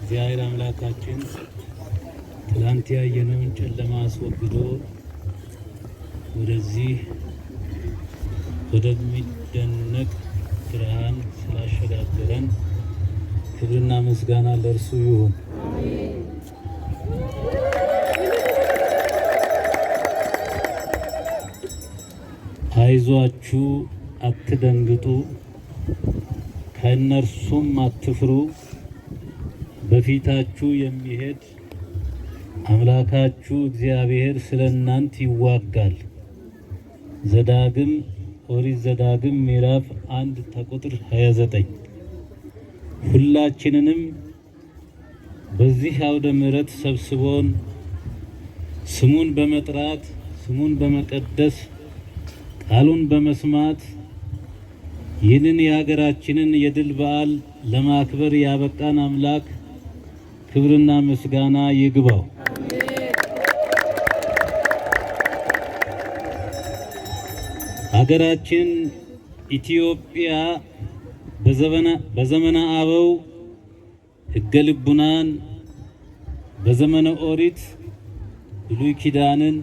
እግዚአብሔር አምላካችን ትላንት ያየነውን ጨለማ አስወግዶ ወደዚህ ወደሚደነቅ ብርሃን ስላሸጋገረን ክብርና ምስጋና ለእርሱ ይሁን። አይዟችሁ፣ አትደንግጡ፣ ከእነርሱም አትፍሩ። በፊታችሁ የሚሄድ አምላካችሁ እግዚአብሔር ስለ እናንተ ይዋጋል። ዘዳግም ኦሪት ዘዳግም ምዕራፍ 1 ከቁጥር 29። ሁላችንንም በዚህ አውደ ምሕረት ሰብስቦን ስሙን በመጥራት ስሙን በመቀደስ ቃሉን በመስማት ይህንን የሀገራችንን የድል በዓል ለማክበር ያበቃን አምላክ ክብርና ምስጋና ይግባው። ሀገራችን ኢትዮጵያ በዘመነ አበው ሕገ ልቡናን፣ በዘመነ ኦሪት ብሉይ ኪዳንን፣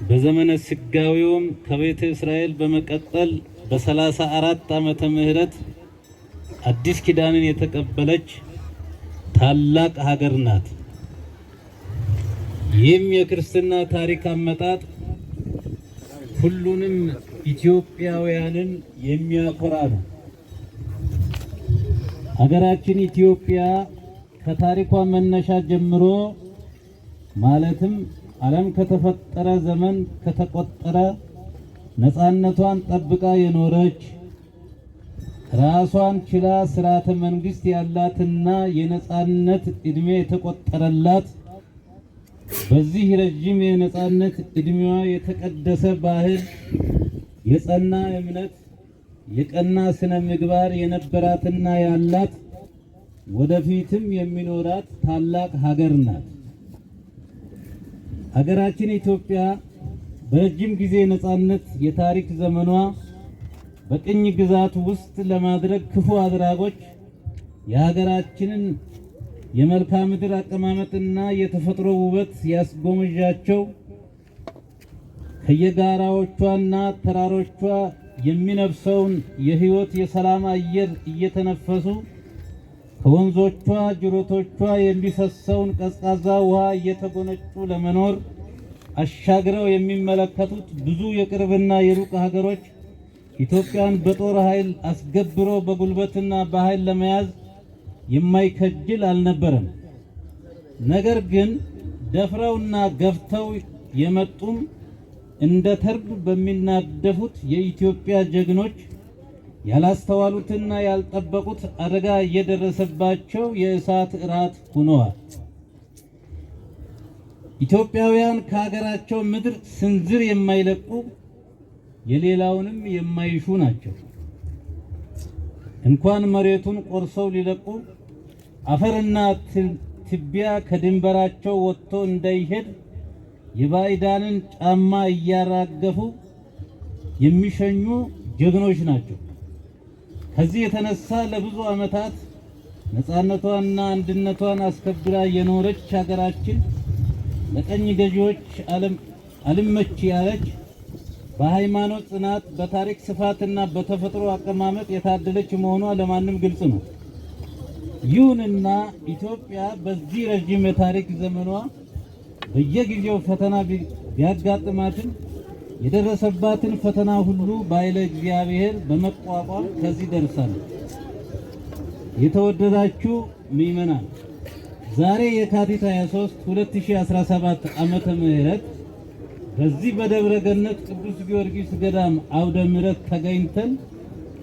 በዘመነ ስጋዊውም ከቤተ እስራኤል በመቀጠል በ34 ዓመተ ምህረት አዲስ ኪዳንን የተቀበለች ታላቅ ሀገር ናት። ይህም የክርስትና ታሪክ አመጣጥ ሁሉንም ኢትዮጵያውያንን የሚያኮራ ነው። ሀገራችን ኢትዮጵያ ከታሪኳ መነሻ ጀምሮ ማለትም ዓለም ከተፈጠረ ዘመን ከተቆጠረ ነፃነቷን ጠብቃ የኖረች፣ ራሷን ችላ ስርዓተ መንግስት ያላትና የነፃነት እድሜ የተቆጠረላት፣ በዚህ ረጅም የነፃነት እድሜዋ የተቀደሰ ባህል፣ የጸና እምነት፣ የቀና ስነ ምግባር የነበራትና ያላት፣ ወደፊትም የሚኖራት ታላቅ ሀገር ናት። ሀገራችን ኢትዮጵያ በረጅም ጊዜ ነፃነት የታሪክ ዘመኗ በቅኝ ግዛት ውስጥ ለማድረግ ክፉ አድራጎች የሀገራችንን የመልክዓ ምድር አቀማመጥና የተፈጥሮ ውበት ያስጎመዣቸው፣ ከየጋራዎቿና ተራሮቿ የሚነፍሰውን የህይወት የሰላም አየር እየተነፈሱ፣ ከወንዞቿ ጅረቶቿ የሚፈሰውን ቀዝቃዛ ውሃ እየተጎነጩ ለመኖር አሻግረው የሚመለከቱት ብዙ የቅርብና የሩቅ ሀገሮች ኢትዮጵያን በጦር ኃይል አስገብሮ በጉልበትና በኃይል ለመያዝ የማይከጅል አልነበረም። ነገር ግን ደፍረውና ገፍተው የመጡም እንደ ተርብ በሚናደፉት የኢትዮጵያ ጀግኖች ያላስተዋሉትና ያልጠበቁት አደጋ እየደረሰባቸው የእሳት እራት ሆነዋል። ኢትዮጵያውያን ከሀገራቸው ምድር ስንዝር የማይለቁ፣ የሌላውንም የማይሹ ናቸው። እንኳን መሬቱን ቆርሰው ሊለቁ አፈርና ትቢያ ከድንበራቸው ወጥቶ እንዳይሄድ የባዕዳንን ጫማ እያራገፉ የሚሸኙ ጀግኖች ናቸው። ከዚህ የተነሳ ለብዙ ዓመታት ነፃነቷንና አንድነቷን አስከብራ የኖረች ሀገራችን ለቀኝ ገዢዎች አልመች ያለች፣ በሃይማኖት ጽናት፣ በታሪክ ስፋትና በተፈጥሮ አቀማመጥ የታደለች መሆኗ ለማንም ግልጽ ነው። ይሁንና ኢትዮጵያ በዚህ ረጅም የታሪክ ዘመኗ በየጊዜው ፈተና ቢያጋጥማትም የደረሰባትን ፈተና ሁሉ በኃይለ እግዚአብሔር በመቋቋም ከዚህ ደርሳለች። የተወደዳችሁ ምዕመናን፣ ዛሬ የካቲት 23 2017 ዓመተ ምህረት በዚህ በደብረ ገነት ቅዱስ ጊዮርጊስ ገዳም አውደ ምሕረት ተገኝተን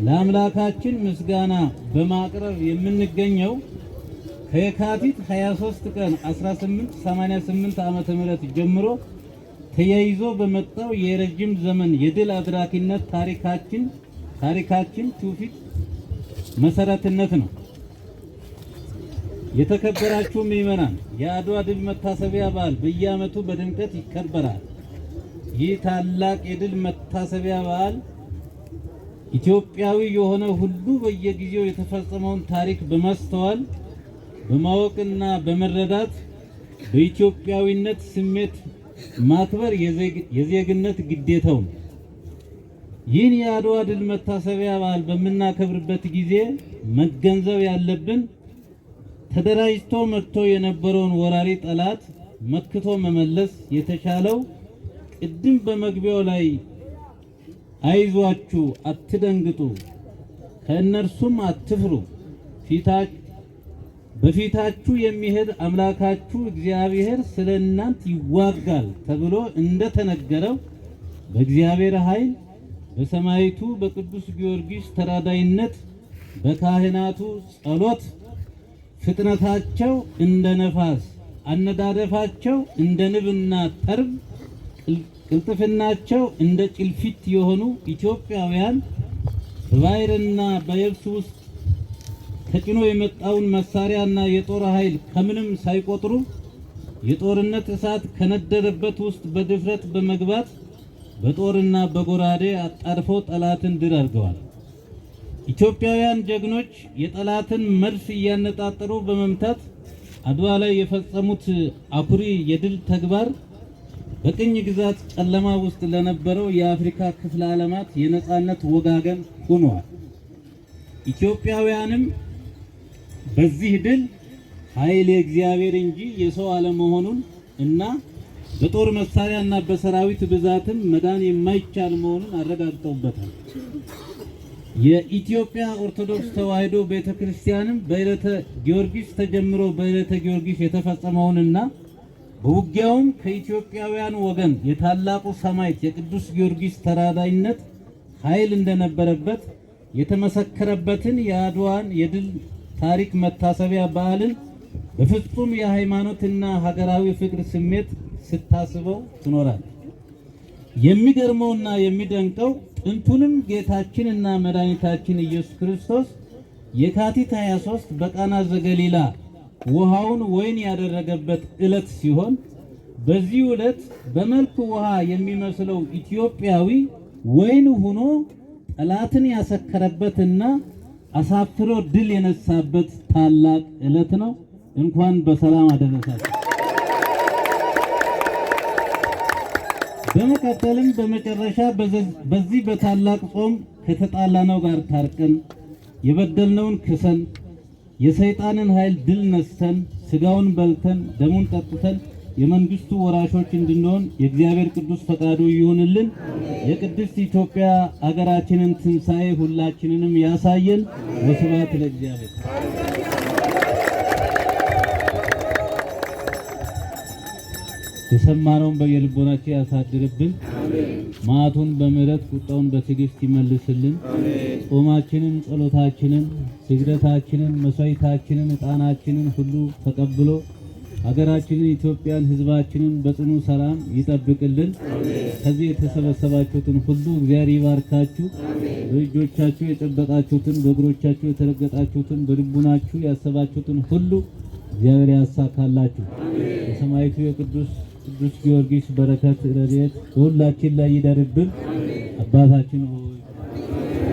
ለአምላካችን ምስጋና በማቅረብ የምንገኘው ከየካቲት 23 ቀን 1888 ዓመተ ምህረት ጀምሮ ተያይዞ በመጣው የረጅም ዘመን የድል አድራጊነት ታሪካችን ትውፊት መሰረትነት ነው። የተከበራችሁ ምዕመናን፣ የአድዋ ድል መታሰቢያ በዓል በየዓመቱ በድምቀት ይከበራል። ይህ ታላቅ የድል መታሰቢያ በዓል ኢትዮጵያዊ የሆነ ሁሉ በየጊዜው የተፈጸመውን ታሪክ በማስተዋል በማወቅና በመረዳት በኢትዮጵያዊነት ስሜት ማክበር የዜግነት ግዴታው ነው። ይህን የአድዋ ድል መታሰቢያ በዓል በምናከብርበት ጊዜ መገንዘብ ያለብን ተደራጅቶ መጥቶ የነበረውን ወራሪ ጠላት መክቶ መመለስ የተቻለው ቅድም በመግቢያው ላይ አይዟችሁ፣ አትደንግጡ፣ ከእነርሱም አትፍሩ፣ በፊታችሁ የሚሄድ አምላካችሁ እግዚአብሔር ስለ እናንት ይዋጋል ተብሎ እንደተነገረው በእግዚአብሔር ኃይል በሰማዕቱ በቅዱስ ጊዮርጊስ ተራዳይነት በካህናቱ ጸሎት ፍጥነታቸው እንደ ነፋስ፣ አነዳደፋቸው እንደ ንብና ተርብ፣ ቅልጥፍናቸው እንደ ጭልፊት የሆኑ ኢትዮጵያውያን በባሕርና በየብስ ውስጥ ተጭኖ የመጣውን መሳሪያና የጦር ኃይል ከምንም ሳይቆጥሩ የጦርነት እሳት ከነደደበት ውስጥ በድፍረት በመግባት በጦርና በጎራዴ አጣድፈው ጠላትን ድል አድርገዋል። ኢትዮጵያውያን ጀግኖች የጠላትን መድፍ እያነጣጠሩ በመምታት አድዋ ላይ የፈጸሙት አኩሪ የድል ተግባር በቅኝ ግዛት ጨለማ ውስጥ ለነበረው የአፍሪካ ክፍለ ዓለማት የነጻነት ወጋገን ሆኗል። ኢትዮጵያውያንም በዚህ ድል ኃይል የእግዚአብሔር እንጂ የሰው አለመሆኑን እና በጦር መሳሪያና በሰራዊት ብዛትም መዳን የማይቻል መሆኑን አረጋግጠውበታል። የኢትዮጵያ ኦርቶዶክስ ተዋሕዶ ቤተክርስቲያንም በዕለተ ጊዮርጊስ ተጀምሮ በዕለተ ጊዮርጊስ የተፈጸመውንና በውጊያውም ከኢትዮጵያውያን ወገን የታላቁ ሰማዕት የቅዱስ ጊዮርጊስ ተራዳይነት ኃይል እንደነበረበት የተመሰከረበትን የአድዋን የድል ታሪክ መታሰቢያ በዓልን በፍጹም የሃይማኖትና ሀገራዊ ፍቅር ስሜት ስታስበው ትኖራለች። የሚገርመውና የሚደንቀው ጥንቱንም ጌታችንና መድኃኒታችን ኢየሱስ ክርስቶስ የካቲት 23 በቃና ዘገሊላ ውሃውን ወይን ያደረገበት ዕለት ሲሆን በዚህ ዕለት በመልኩ ውሃ የሚመስለው ኢትዮጵያዊ ወይን ሆኖ ጠላትን ያሰከረበትና አሳፍሮ ድል የነሳበት ታላቅ ዕለት ነው። እንኳን በሰላም አደረሳችሁ። በመቀጠልም በመጨረሻ በዚህ በታላቅ ጾም ከተጣላነው ጋር ታርቀን፣ የበደልነውን ክሰን፣ የሰይጣንን ኃይል ድል ነስተን፣ ስጋውን በልተን ደሙን ጠጥተን የመንግስቱ ወራሾች እንድንሆን የእግዚአብሔር ቅዱስ ፈቃዱ ይሁንልን። የቅድስት ኢትዮጵያ አገራችንን ትንሣኤ ሁላችንንም ያሳየን። ወስብሐት ለእግዚአብሔር። የሰማነውን በየልቦናችን ያሳድርብን። መዓቱን በምሕረት ቁጣውን በትዕግስት ይመልስልን። ጾማችንን፣ ጸሎታችንን፣ ስግደታችንን፣ መስዋዕታችንን፣ ዕጣናችንን ሁሉ ተቀብሎ ሀገራችንን ኢትዮጵያን ሕዝባችንን በጽኑ ሰላም ይጠብቅልን። ከዚህ የተሰበሰባችሁትን ሁሉ እግዚአብሔር ይባርካችሁ። በእጆቻችሁ የጨበጣችሁትን፣ በእግሮቻችሁ የተረገጣችሁትን፣ በልቡናችሁ ያሰባችሁትን ሁሉ እግዚአብሔር ያሳካላችሁ። የሰማዕቱ የቅዱስ ቅዱስ ጊዮርጊስ በረከት ረድኤት በሁላችን ላይ ይደርብን። አባታችን ሆይ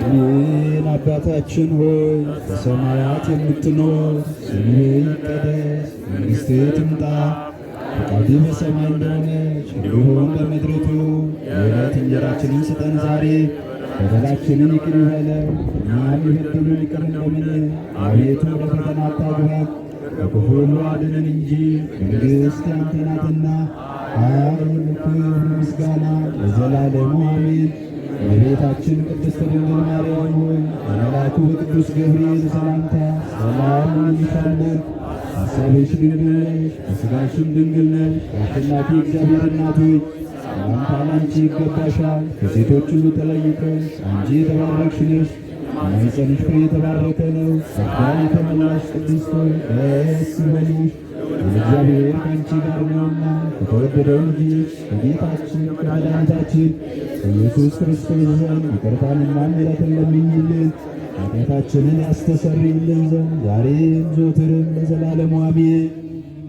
አሜን። አባታችን ሆይ በሰማያት የምትኖር፣ ስምህ ይቀደስ፣ መንግሥትህ ትምጣ፣ ፈቃድህ በሰማይ እንደሆነች እንዲሁም በምድር ትሁን። የዕለት እንጀራችንን ስጠን ዛሬ፣ በደላችንን ይቅር በለን እኛም የበደሉንን ይቅር እንደምንል፣ አቤቱ ወደ ፈተና አታግባን፣ ከክፉ ሁሉ አድነን እንጂ መንግሥት ያንተ ናትና፣ ኃይል፣ ክብር፣ ምስጋና ለዘላለሙ አሜን። እመቤታችን ቅድስት ድንግል ማርያም ሆይ በመልአኩ በቅዱስ ገብርኤል ሰላምታ ሰላም እንልሻለን። ሐሳብሽ ድንግል ነሽ፣ በሥጋሽም ድንግል ነሽ። የአሸናፊ እግዚአብሔር እናት ሆይ ሰላምታ ላንቺ ይገባሻል። ከሴቶች ሁሉ ተለይተሽ አንቺ የተባረክሽ ነሽ፣ የማኅፀንሽ ፍሬ የተባረከ ነው። ጸጋን የተመላሽ ቅድስት ሆይ ደስ ይበልሽ፣ እግዚአብሔር ከአንቺ ጋር ነውና ከተወደደው ልጅሽ ከጌታችን ከመድኃኒታችን ኢየሱስ ክርስቶስ ዘንድ ይቅርታንና ምሕረትን ለምኝልን ኃጢአታችንን ያስተሰርይልን ዘንድ ዛሬም ዘወትርም ለዘላለሙ አሜን።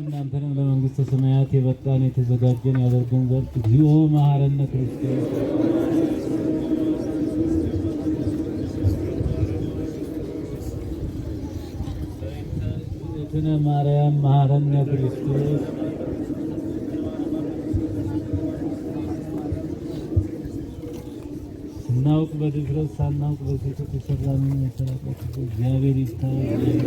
እናንተንም ለመንግሥተ ሰማያት የበቃን የተዘጋጀን ያደርገን ዘንድ እግዚኦ መሐረነ ክርስቶስ። እግዝእትነ ማርያም መሐረነ ክርስቶስ። ስናውቅ በድፍረት ሳናውቅ በስህተት የሰራነውን የሰራቀት እግዚአብሔር ይፍታ። እልል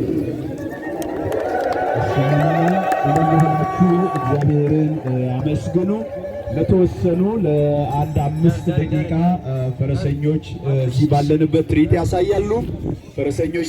እግዚአብሔርን አመስግኑ። ለተወሰኑ ለአንድ 5 ደቂቃ ፈረሰኞች እዚህ ባለንበት ትርኢት ያሳያሉ። ፈረሰኞች